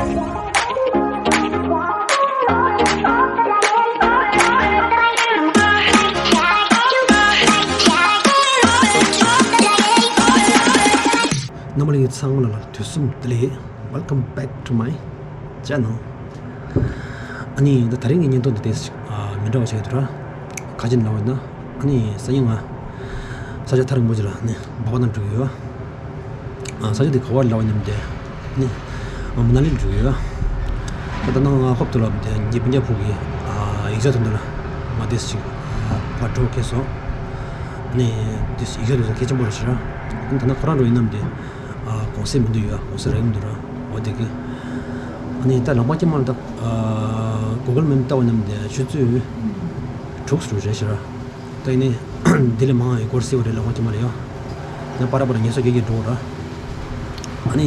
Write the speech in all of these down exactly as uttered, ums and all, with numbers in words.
རྣམ་པ་ལྷན་རྒྱས་ཚང་མ་ལ་དུས་གསུམ་བདེ་ལེགས། Welcome back to my channel. ཨ་ནི་ད་དེ་རིང་གི་བརྙན་ཐུང་འདི་ཏོག་ཙམ་མི་འདྲ་བ་ཞིག་འདུག་ར། ག་ཅི་ལབ་ན། ཨ་ནི་སང་ཉིན་ང་ས་ཆ་ཐག་རིང་པོ་ཅིག་ལ་ནི་སྦག་སྦག་ནང་འགྲོ་གི་ཡོད། ཨ་ས་ཆ་དེ་ག་པར་ལབ་ན་དེ་ནི་ཨ་མ་ན་ལི་འགྲོ་གི་ཡོད། ད་ལྟ་ན་ང་ཧོབ་ཏེ་ལབ་དེ་ངའི་སྤུན་ཀྱག་ཕྲུ་གུ་གི་ཨ་ཡིག་ཚང་དེ་འདྲ་ལ་ང་ཏོག་ཙམ་ཅིག་ཨ་ཕར་འགྲོ་གི་སོང་། ཨ་ནི་ཏོག་ཙམ་ཡིག་ཚང་དེ་ཚོ་གལ་ཆེན་པོ་རེད་ཤག་ར། ཨ་ནི་ད་ལྟ་ཁོ་རང་འགྲོ་ཡིན་ནམ་དེ། ཨ་གུང་སེང་མི་འདུག་ཡ། གུང་སེང་རག་གི་མི་འདུག་ར། འོ་དེ་གི། ཨ་ནི་ད་ལམ་ཁ་དཀྱིལ་མ་ལ་ད་ཨ་གུ་གལ་མེབ་བལྟས་པ་ཡིན་ནམ་དེ་ཆུ་ཚོད་དྲུག་ཙམ་རེད་ཤག་ར། ད་ཡིན་ནའི་དེ་ལས་མང་ཡོད་སྐོར་གསལ་པོ་རེད། ལམ་ཁ་དཀྱིལ་མ་ལ་ཡ། ཡང་པར་པར་ངལ་གསོ་རྒྱག་གི་འགྲོ་ར། ཨ་ནི་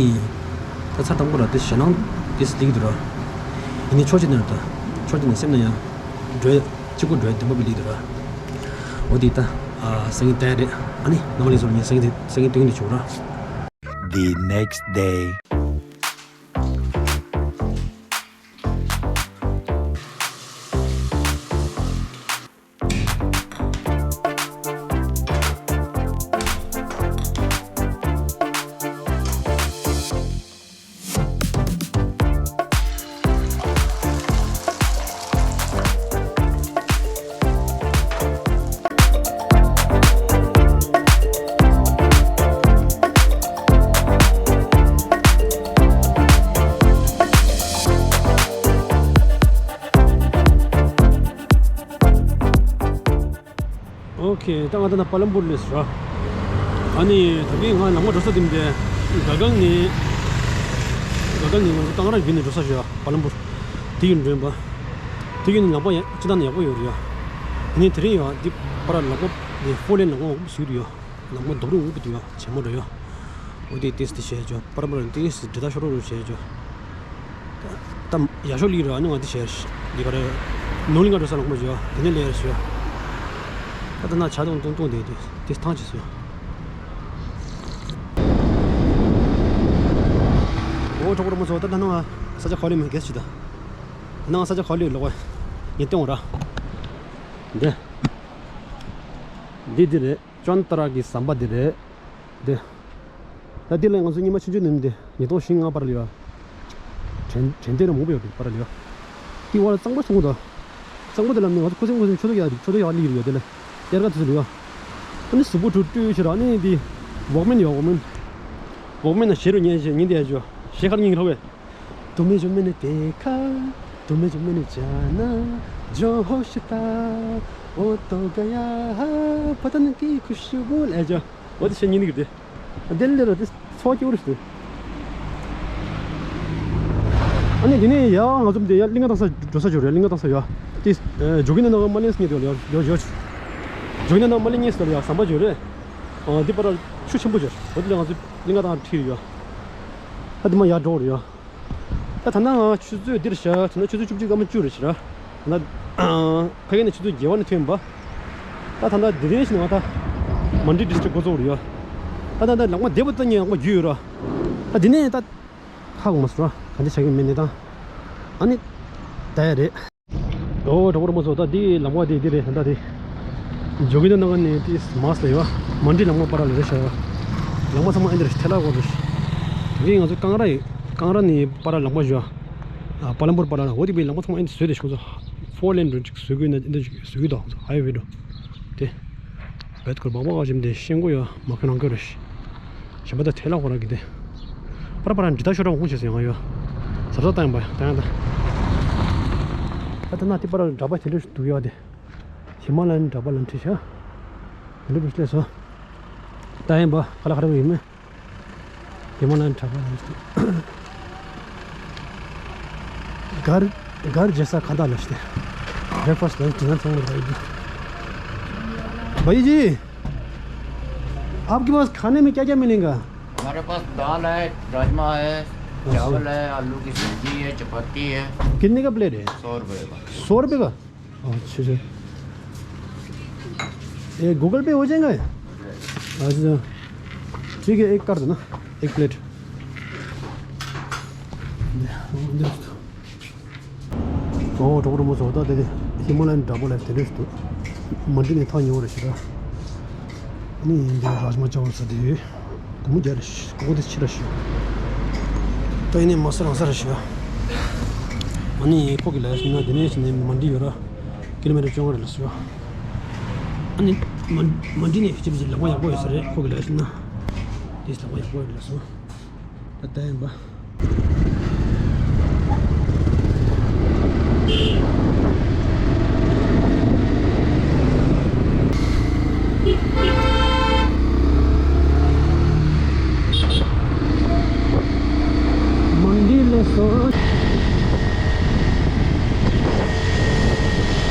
ད་ཚར་དང་པོ་ར་དེ་ཞེད་སྣང་དེ་སླེབས་ཀྱི་འདུག་ར། ཡིན་ནའི་ཕྱོགས་གཅིག་ནས་ར་ད་ཕྱོགས་གཅིག་ནས་སེམས་ནང་ཡང་འགྲོ་གཅིག་པུ་འགྲོ་བདེ་མོ་སླེབས་ཀྱི་འདུག་ར། འོ་དེ་ད་ཨ་སང་ཉིན་ལྟ་ཡ་རེད། ཨ་ནི་རྣམ་པ་ལྷན་རྒྱས་ཚོ་ངས་སང་ཉིན་དེ་སང་ཉིན་སྟོན་གྱི་འདུག་བྱུང་ར། The next day. ཨོ་ཁེ། ད་ང་ད་ན་པ་ལམ་པུར་སླེབས་སོང་ར། ཨ་ནི་ད་གིན་ང་ལམ་ཁ་འགྲོ་ས་དེ་འདྲ། ག་གལ་ནས་ག་གལ་ནས་ང་ཚོ་ཏང་ར་བརྒྱུད་ནས་འགྲོ་ས་ཞིག་ཡ། པ་ལམ་པུར་དེ་ཡིན་འདྲ་པ། དེ་ཡིན་ལམ་ཁ་ཡ་སྤྱིར་བཏང་ནས་ཡག་པོ་ཡོད་རེད་ཡ། ཨ་ནི་དེ་རིང་ཡ་འདི་པར་ལམ་ཁ་འདི་ཧྥོར་ལེན་ལམ་ཁ་ཡག་པོ་བཟོས་འདུག་ཡ། ལམ་ཁ་རྡོག་རོལ་ཡག་པོ་འདུག་ཡ། བྱེ་མ་འགྲོ་ཡ། འོ་དེ་ཏོག་ཙམ་དེ་བྱས་ཅོ། པར་པར་ཏོག་ཙམ་འབྲི་ཐག་ཤོར་རོགས་བྱས་ཅོ། ད་ཡག་ཤོས་ལི་ར། ཨ་ནི་ང་དེ་བྱས་འདི་ག་རེ། ནོར་གླིང་ག་འགྲོ་ས་ལམ་ཁ་ཅོ། དེ་ནས་ལས་རེད་ཤོད། ད་ད་ན་ཇ་འཐུང་འཐུང་འཐུང་དེ་དེ་དེ་ཐང་ཆད་སོང་། འོ་གྲོགས་པོ་རོགས་མོ་ཚོ། ད་ད་ན་ང་ས་ཆ་ག་པར་སླེབས་མེད་གལ་ཆེ་ད། ད་ན་ང་ས་ཆ་ག་པར་སླེབས་ལོག་པ་ངས་སྟོན་འོང་ར། འདི་འདི་འདི་རེད། ཅོན་ཏ་ར་གི་ཟམ་པ་འདི་རེད། འདི། ད་འདི་ལ་ང་ཚོ་ཉི་མ་ཆུང་ཆུང་ནས་འདི་ཉིས་སྟོང་བཞི་ལྔ་བར་ལ་ཡོད། དྲན་དྲན་རྟེན་ར་མང་པོ་ཡོད་པར་ལ་ཡོད། འདི་བར་ལ་གཙང་པོ་སོང་གི་འདུག་གཙང་པོ་འདི་ལ་ནི་ང་ཚོ་ཁུ་སིམ་ཁུ་སིམ་ཆུ་ཚོད་ཡག་ཆུ་ཚོད་ཡག་སླེབས་ཀྱི་རེད་ཡོད། དེ་ལ་དབྱར་ཁ་དུས་ཚོད་ལ་ཡོད། ཨ་ནི་གཟུགས་པོ་དྲུག་སྤྲོད་ཕྱིར། ཨ་ནི་འདི་ཝོག་མེན་ཡོད། ཝོག་མེན། ཝོག་མེན་ན་གཞས་རུ་ཉན་བྱས་ཉིན་འདི་ཡག་ཆོ། གཞས་ཁར་ཉིན་རོ་བས། དུ་མེ་ཇོ་མེ་ནེ་དེ་ཁ། དུ་མེ་ཇོ་མེ་ནེ་ཇ་ན། ཇོ་ཧོ་ཤི་ཏ། འོ་ཏོ་ག་ཡ་ཧ། པ་ཏ་ན་ཀི་ཁུ་ཤུ་བུ་ལ་ཨེ་ཇོ། འོ་དེ་ཤེས་ཉིན་གི་དེ། དེ་ལས་ར་དེ་ཚོ་སྐྱེ་བོ་རེད་དེ། ཨ་ནི་དེ་ནས་ཡ་ང་ཚོ་དེ་ཡ་གླིང་ག་བཏང་ས་འགྲོ་ས་ཅིག་རེད། གླིང་ག་བཏང་ས་ཡ། དེ་ཇོ་གི་ན་ན་ག་མ་ལེན་སྙེ་དེ་ཡ་ཡ་ཡ། ཇོ་གི་ན་ན་ག་མ་ལེན་སྙེ་ས་ཡ་ཟམ་པ་ཅིག་རེད། ཨ་དེ་པར་ཆུ་ཆེན་པོ་ཅིག་འོ་དེ་ལ་ང་ཚོ་གླིང་ག་བཏང་ཁྲིད་ཡ། ད་དེ་མ་ཡ་འགྲོ་རེད་ཡ། ད་ད་ནང་ཆུ་ཚོད་འདིར་བཞག་ད་ནང་ཆུ་ཚོད་བཅུ་གཅིག་སྐར་མ་བཅུ་རེད་ཤག་ར། ད་ཕ་གི་ནས་ཆུ་ཚོད་བརྒྱད་པ་ནས་ཐོན་པ། ད་ད་ལྟ་འདི་རིང་ཞིག་ང་ད་མན་ཌི་ཌི་སི་ཊི་རིག་འགོ་ཚུགས་རེད་ཡ། ད་ད་ད་ལམ་ཁ་བདེ་པོ་ད་ཉེ་ཡང་པ་རྒྱུས་ཡོད་ར། ད་འདི་ནས་ད་ཧ་གོ་མ་སོང་ར། ག་འདྲ་ཆགས་ཀྱི་མིན་ནས་ད། ཨ་ནི་ད་ཡ་རེད། ཨོ་གྲོགས་པོ་རོ་མོ་ཚོ། ད་འདི་ལམ་ཁ་དེ་འདི་རེད། ད་ལྟ་དེ་ཇོ་གི་ན་ན་ག་ནས་དེ་མཱས་ལ་ཡོད། མན་ཌི་ལམ་ཁ་པར་ལ་རེད་ཤག་ལམ་ཁ་ཚང་མ་ཨེ་འདི་རེད། ཐལ་ལ་གོ་རེད། དེ་ང་ཚོ་ཀང་ར་ཡི་ཀང་ར་ནས་པར་ལམ་ཁ་བཞག་ཨ་པ་ལམ་པུར་པར་ལ། འོ་དེ་པའི་ལམ་ཁ་ཚང་མ་ཨེ་འདི་བཟོས་དེ་ཤོག་ཚོ། ཧྥོར་ལེན་འགྲོ་ཅིག་བཟོས་དགོས་ན་ཨེ་འདི་ཅིག་བཟོས་དགོས་དོ། ཧའི་ཝེ་འགྲོ་དེ། བེད་ཁོར་བག་བག་བཞིན་དེ་ཤེས་མགོ་ཡོད་མ་ཁོ་རང་ཁོ་རེད། ཞེ་པོ་ད་ཐལ་ལ་ཁོ་རང་གི་དེ། པར་པར་འབྲི་ཐག་ཤོར་ར་འོང་བྱས་སོང་ཡང་ཡོད། གཟབ་གཟབ་བཏང་ཡང་པ་བཏང་ཡང་ད། ད་ད་ན་དེ་པར་འདྲ་པ་དེ་འདྲ་ཞིག་འདུག་ཡོད་དེ། ཧི་མ་ལ་ཡན་འདྲ་པ་ལ་འཁྲིད་ཤག་དེ་འདྲ་པོ་སླེབས་སོང་། བཏང་ཡང་པ་ག་ལ་ག་རེ་ཡིན་མིན། ཧི་མ་ལ་ཡན་འདྲ་པ་ལ་འཁྲིད། घर घर जैसा खाना लश्ते। ब्रेकफास्ट लंच डिनर ཚང་མ་རེད། भाई जी, आपके पास खाने में क्या क्या मिलेगा? हमारे पास दाल है, राजमा है, अच्छा। चावल है, आलू की सब्जी है, चपाती है। कितने का प्लेट है? सौ रुपए का। सौ रुपए का? अच्छा, अच्छा। ये गूगल पे हो जाएगा? अच्छा, ठीक है, एक कर देना, एक प्लेट। འདི་འདི། ཨོ་གྲོགས་པོ་རོ་མོ་ཚོ། ད་དེ་ཧི་མ་ལ་ཡན་འདྲ་པོ་ལ་དེ་འདྲས་འདུག་མན་ཌི་ནས་ཐག་ཉེ་བོ་རེད་ཤག་ཨ་ནི་འདི་རཱཇ་མ་ཅཱ་ཝལ་ཟེར་དེ་ཡོད། སྒོར་མོ་བརྒྱ་རེད་ཤག་སྒོར་མོ་དེ་ཕྱི་ར་ཤག་ད་ཡིན་ནའི་མ་ཟ་རང་ཟ་རེད་ཤག་ཨ་ནི་ཁོ་གི་ལབ་ཡ་ནང་དེ་ནས་ཕྱིན་ནས་མན་ཌི་ཡོད་ར། ཀི་ལོ་མི་ཊར་བཅོ་ལྔ་རེད་ལབ་སོང་། ཨ་ནི་མན་མན་ཌི་ནས་ཅི་ཕི་ཅི་ལམ་ཁ་ཡག་པོ་ཡོད་ས་རེད། ཁོ་གི་ལབ་ཡ་ནང་དེ་ལམ་ཁ་ཡག་པོ་ཡོད་ལབ་སོང་། ད་ལྟ་ཡིན་པ། མན་ཌི་ལ་སོང་།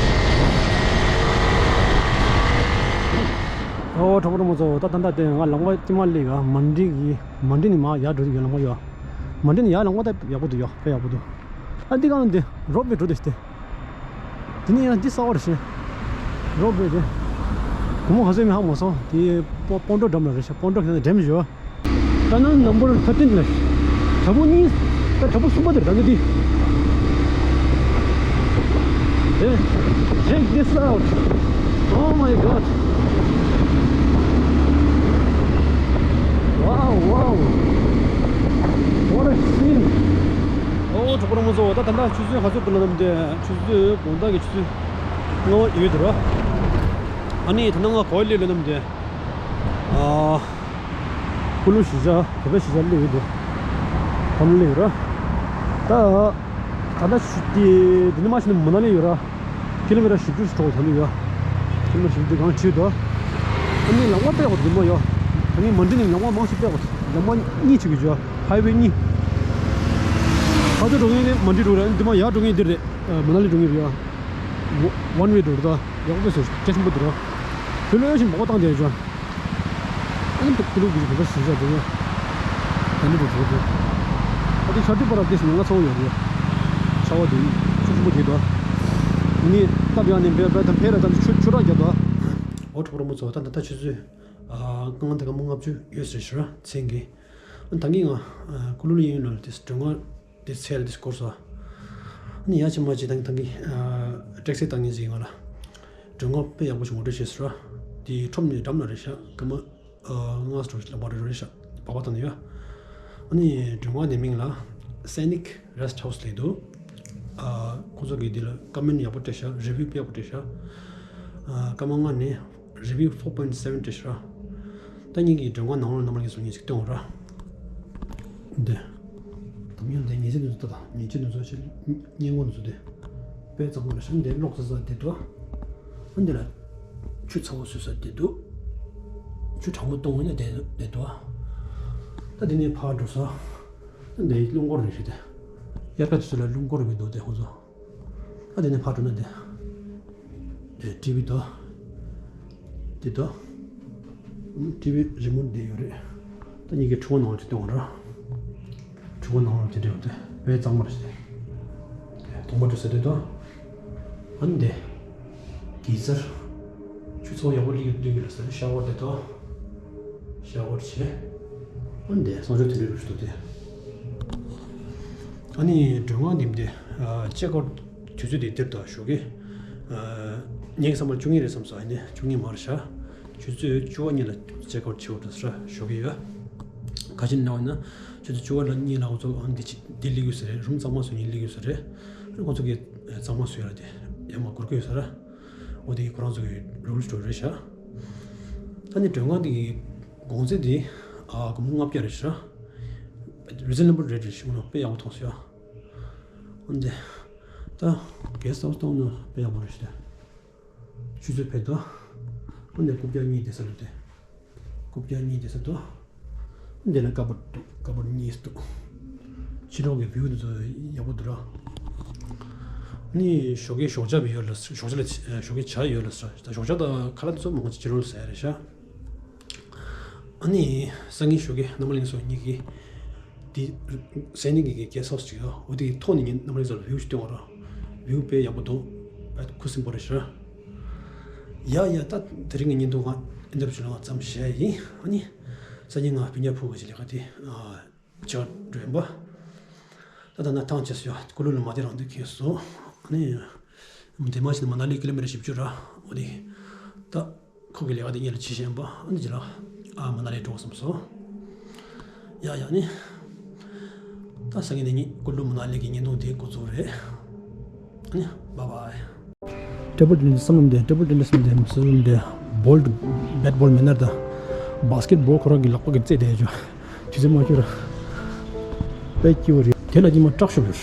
ཨོ་གྲོགས་པོ་རོ་མོ་ཚོ། ད་ད་ད་དེ་ང་ལམ་ཁ་དཀྱིལ་མ་སླེབས་ཡོད། མན་ཌི་གི་མན་ཌི་ནས་མར་ཡར་འགྲོ་གི་ཡོད་ལམ་ཁ་ཡོད། མན་ཌི་ནས་ཡར་ལམ་ཁ་ད་ཡག་པོ་འདུག་ཡོད། དཔེ་ཡག་པོ་འདུག་ཨ་འདི་གང་འདི་རོབ་ཝེ་འགྲོ་དེ་ཤི་དེ། འདི་ནས་ཡང་འདི་གསར་པ་རེད་ཤི། རོབ་ཝེ་དེ། སྒོར་མོ་ག་ཚོད་མིན་ཧ་མ་སོང་། དེ་སྤོ་སྤོན་ཊོ་འགྲམ་ལ་རེད་ཤི། སྤོན་ཊོ་གི་འགྲམ་ཡོད། Tunnel number thirteen ལ། དྲ་འབུ་གཉིས། ད་དྲ་འབུ་གསུམ་པ་དེ་རེད། ད་ནི་འདི། དེ། Check this out. Oh my God. Wow, wow. What a scene. ཨོ་གྲོགས་པོ་རོ་མོ་ཚོ། ད་ད་ལྟ་ཆུ་ཚོད་ག་ཚོད་འདུག་ལབ་ན་དེ། ཆུ་ཚོད་དགོང་དག་གི་ཆུ་ཚོད་ལྔ་པ་ཡོད་འདུག་ར། ཨ་ནི་ད་ནང་ང་ག་པར་སླེབས་ལབ་ན་དེ། ཨ། ཀུ་ལུ་གཞིས་ཆགས། བོད་པའི་གཞིས་ཆགས་སླེབས་ཡོད་འདུག་ཕ་མ་སླེབས་ཡོད་ར། ད་ད་ལྟ་ཆུ་དེ་འདི་ནས་མར་ཕྱིན་ན་མ་ན་ལི་ཡོད་ར། ཀི་ལོ་མི་ཊར་བཞི་བཅུ་ཞིག་འགྲོ་དགོས་ཐང་འདི་ཡོད། ཀི་ལོ་མི་ཊར་བཞི་བཅུ་གང་བྱེད་འདུག་ཨ་ནི་ལམ་ཁ་དཔེ་ཡག་པོ་འདུག་མ་ཡོད། ད་ནི་མན་ཌི་ནས་ལམ་ཁ་མང་ཞིག་དཔེ་ཡག་པོ་འདུག་ལམ་ཁ་གཉིས་ཆགས་ཀྱི་ཡོད། ཧའི་ཝེ་གཉིས། ཕར་ཚུར་འགྲོ་མཁན་ནི་མན་ཌི་འགྲོ་རེད། འདི་མར་ཡར་འགྲོ་མཁན་འདི་རེད། ཨ། མ་ན་ལི་འགྲོ་མཁན་རེད་ཡ། ཝན་ཝེ་འགྲོ་རེད་ད། ཡག་པོ་བཟོས། སྐད་ཆེན་པོ་འདི་རེད། བོད་ལ་ཡོད་བཞིན་མགོ་བཏང་བསྡད་ཡོད་ཅོ། ཨ་ནི་ད་ཀུ་ལུ་གི་བོད་པ་ཞིག་བཞག་འདུག་ཡ། ད་ནི་འགྲོ་འགྲོ་འགྲོ། ཨ་དེ་ཆར་དུས་པར་ཨ་དེ་ཉི་མ་ཚ་པོ་ཡོད་རེད། ཆར་པ་དེ་ཆུ་ཆེན་པོ་དེ་དང་། ནི་སྟབས་ཡག་ནི་བེ་བེ་ད་ཕེ་ར་ད་ཆུ་ཆུ་རགས་རྒྱབ་དང་། འོ་གྲོགས་པོ་རོ་མོ་ཚོ། ད་ད་ད་ཆུ་ཚོད། ཨ། སྔ་དེ་ག་མོ་ལྔ་བཅུ་ཡོད་ཟེར་ཤི་ར་མཚན་གི། ཨ་ད་གིན་ང་ཨ་ཀུ་ལུ་ལ་ཡིན་ལ་དེ་སྒྲོལ་མ་དེ་ཚལ་དེ་སྐོར་ས། ཨ་ནི་ཡ་ཆེ་མ་ཆེ་ད་གིན་ད་གིན་ཨ་ཊེག་སི་བཏང་མཁན་ཅིག་ང་ལ་སྒྲོལ་མ་དཔེ་ཡག་པོ་ཞིག་ངོ་སྤྲོད་བྱས་ཟེར་ར། དེ་ཁྲོམ་ནས་འགྲམ་ལ་རེད་ཤག་སྐར་མ་ཨ་ལྔ་དྲུག་ལ་བར་རེད་ཤག་བ་བ་དང་ནི་ཡ། ཨ་ནི་སྒྲོལ་མ་དེ་མིང་ལ་Scenic Rest House ལབ་འདུག་ཨ་ཁོང་ཚོ་གིས་འདི་ལ་ཀོ་མེན་ཡག་པོ་སྤྲད་ཤག་རི་བིའུ་དཔེ་ཡག་པོ་སྤྲད་ཤག་ཨ་སྐར་མ་ལྔ་ནས་རི་བིའུ་four point seven སྤྲད་ཤག་ད་ངེད་ཀྱིས་སྒྲོལ་མ་ནང་ལོགས་ནང་མ་ལ་ངེད་ཚོ་ངེད་ཅིག་སྟོན་འོང་ར། འདི། དམ་ཡང་འདི་ཉེས་ཅན་དུ་ཚོ་ད་ད་ཉེས་ཅན་དུ་ཚོ་ཞིག་སྙན་ངོ་དུ་ཚོ་དེ། དཔེ་གཙང་མ་རེད་ཤག་འདི་གློག་ཚ་ཚ་དེ་འདུག་ཨ་འདི་ལ་ཆུ་ཚ་པོ་བཟོས་ས་དེ་འདུག་ཆུ་གྲང་མོ་གཏོང་བ་ན་དེ་དེ་འདུག་ད་དེ་ནས་ཕར་འགྲོ་ས། ཨ་འདི་རླུང་འཁོར་རེད་ཤག་དེ། དབྱར་ཁ་དུས་ཚོད་ལ་རླུང་འཁོར་མི་འདུག་དེ་ཁོང་ཚོ། ཨ་དེ་ནས་ཕར་འགྲོ་ན་དེ། དེ་ཊི་ཝི་དོ། དེ་དོ། ཊི་ཝི་རི་མོཊ་དེ་ཡོད་རེད། ད་ངེད་ཀྱིས་ཁྲུས་ཁང་ནང་ལ་ཅིག་སྟོན་འོང་ར། ཁྲུས་ཁང་ནང་ལ་དེ་འདྲ་ཡོད་དེ། དཔེ་གཙང་མ་རེད་ཤག་དེ་ཐོག་མ་འགྲོ་ས་དེ་དོ། ཨ་ནི་དེ། གི་ཛར། ཆུ་ཚ་པོ་ཡག་པོ་སླེབས་ཀྱི་འདུག་གི་ལ་ཟེར་ཤ་ཝར་དེ་དོ། ཤ་ཝར་བྱས། ཨ་ནི་དེ་གསང་སྤྱོད་དེ་འདྲ་རུ་ཞུ་དོ་དེ། ཨ་ནི་སྒྲོལ་མ་འདི་འདི། ཨ་ཅེག་ཨའུཊ་དུས་ཚོད་དེ་འདིར་དང་ཞོགས་ཀས། ཨ་ངས་བསམ་པར་བཅུ་གཉིས་རེད་བསམ་སོང་། ཨ་ནི་བཅུ་གཉིས་མ་རེད་ཤག་ཆུ་ཚོད་བཅུ་པ་གཉིས་ལ་ཅེག་ཨའུཊ་བྱེད་འོ་འདྲ་ཟེར་ཞོགས་ཀས་ཡོད། ག་ཅི་ནས་ཡིན་ན་ཆུ་ཚོད་བཅུ་པ་ལ་གཉིས་ལ་འོ་ཚོ་ཨ་འདི་ཅི་འདི་སླེབས་ཡོད་ས་རེད། རུམ་གཙང་མ་བཟོ་མཁན་སླེབས་ཡོད་ས་རེད། ཁོང་ཚོ་གིས་གཙང་མ་བཟོ་ཡ་ལ་དེ་ཡར་མར་སྒུར་གི་ཡོད་ས་རེད། འོ་དེ་ཁོ་རང་ཚོ་གི་རུལ་སི་རེད་ཤག་ད་ནི་མགྲོན་ཁང་དེ་གི་གོང་ཚད་དེ་ཨ་སྒོར་མོ་ལྔ་བརྒྱ་རེད་ཤག་རི་ཛན་ཨེ་བལ་རེཊ་རེད་ཤག་དཔེ་ཡག་པོ་མཐོང་སོང་ཡ། འདི། ད་གེ་སི་ཊི་ཧའུ་སི་གཏོང་ན་དཔེ་ཡག་པོ་རེད་ཤག་ཆུ་ཚོད་ཕེབས་དོ། འདི་རྐུབ་བཀྱག་གཉིས་བསྡད་ས་རེད་དེ། རྐུབ་བཀྱག་གཉིས་བསྡད་ས་འདུག་འདི་ལ་ཀ་བ་འདུག་ཀ་བ་གཉིས་འདུག་ཕྱི་ལོགས་ཀྱི་བིའུ་འདི་ཚོ་ཡག་པོ་འདུག་ར། ནི་ཞོགས་ཀས་ཞོགས་ཇ་བི་ཡོད་ལ་ཞོགས་ཇ་ལ་ཞོགས་ཀས་ཇ་ཡོད་ལ་ས་ད་ཞོགས་ཇ་དང་ཁ་ལག་འདི་ཚོ་མང་ཆེ་ཕྱི་ལོགས་ལ་ཟ་ཡ་རེད་ཤག་ཨ་ནི་སང་ཉིན་ཞོགས་ཀས་རྣམ་པ་གླིང་སོགས་གཉིས་ཀྱིས་དེ་སེ་ནི་གི་གེ་སི་ཊི་ཧའུ་སི་ཅིག་ཡོད། འོ་དེ་གི་ཐོག་ནས་ངས་རྣམ་པ་གླིང་སོགས་ལ་བིའུ་ཞིག་སྟོན་བ་ར། བིའུ་དཔེ་ཡག་པོ་འདུག་དཔེ་ཁུ་སིམ་པོ་རེད་ཤག་ཡ་ཡ་ད་དེ་རིང་གི་བརྙན་ཐུང་ང་ཨེ་འདྲ་བྱུང་ན་མཚམས་བཞག་ཡིན། ཨ་ནི་སང་ཉིན་ང་སྤུན་ཀྱག་ཕུ་གི་ལས་ཀ་དེ་ཨ་བྱ་འགྲོ་ཡིན་པ། ད་ད་ན་ཐང་ཆད་སོང་། ཀུ་ལུ་ལུ་མ་དེ་རང་དུ་ཁེལ་སོང་། ཨ་ནི། དེ་མ་ཕྱིན་མ་ན་ལི་ཀི་ལོ་མི་ཊར་བཞི་བཅུ་ར། འོ་དེ། ད། ཁོ་གི་ལས་ཀ་དེ་གཉེར་ལ་ཕྱི་ཤན་པ། ཨ་ནི་ཇི་ལ། ཨ་མ་ན་ལི་འགྲོ་བསམ་སོང་། ཡ་ཡ་ནི། ད་སང་ཉིན་ནས་ཀུ་ལུ་མ་ན་ལི་གི་བརྙན་ཐུང་དེ་འགོ་བཙུགས་རེད། ཨ་ནི། བཱའི་བཱའི། ཊེ་བལ་ཊེ་ནི་སི་བསམ་བློ་འདི། ཊེ་བལ་ཊེ་ནི་སི་བསམ་བློ་འདི། བསམ་བློ་འདི། བོལ་ཊི་བེ་ཊི་བོལ་མེད་ན་ར་ད། བཱ་སི་ཀེ་ཊི་བོལ་ཁོ་རང་གི་ལག་པ་གིས་རྩེད་བསྡད་ཡོད། དུས་ཚོད་མ་འཁྱོལ་ར། དཔེ་སྐྱིད་པོ་རེད། དེ་ལ་ཉི་མ་སྐྲག་ཤོར་ཡོད།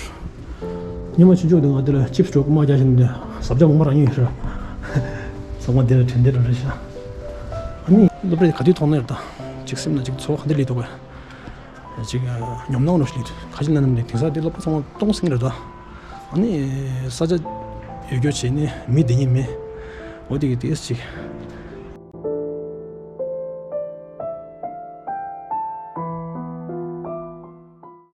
ཉི་མ་ཆུང་ཆུང་དེ་ང་དེ་ལ་ཆིབ་སི་འགྲོ་དགོས་མ་རྒྱག་བཞིན་དེ་ཟབ་ཆ་མང་པོ་རག་མྱོང་ཡོད་ར། ཚང་མ་དེ་ལ་དྲན་དེ་ར་རེད་ཤག་ཨ་ནི་སློབ་གྲྭ་ག་དུས་ཐོག་ནས་རེད་ད། ཅིག་སེམས་ན་ཅིག་ཚོར་བ་ག་འདྲ་སླེབས་འདུག་གས། ཅིག་ཉོབ་སྣང་འདྲ་ཞིག་སླེབས་འདུག་ཁ་ཅིག་ན་ནམ་ནས་དེང་སང་དེ་སློབ་གྲྭ་ཚང་མ་སྟོང་ཟིན་རེད་ད། ཨ་ནི་ས་ཆ་ཡོད་རྒྱུ་བྱས་ནས་མི་བསྡད་མཁན་མེད། འོ་དེ་གི་དེ་ཅིག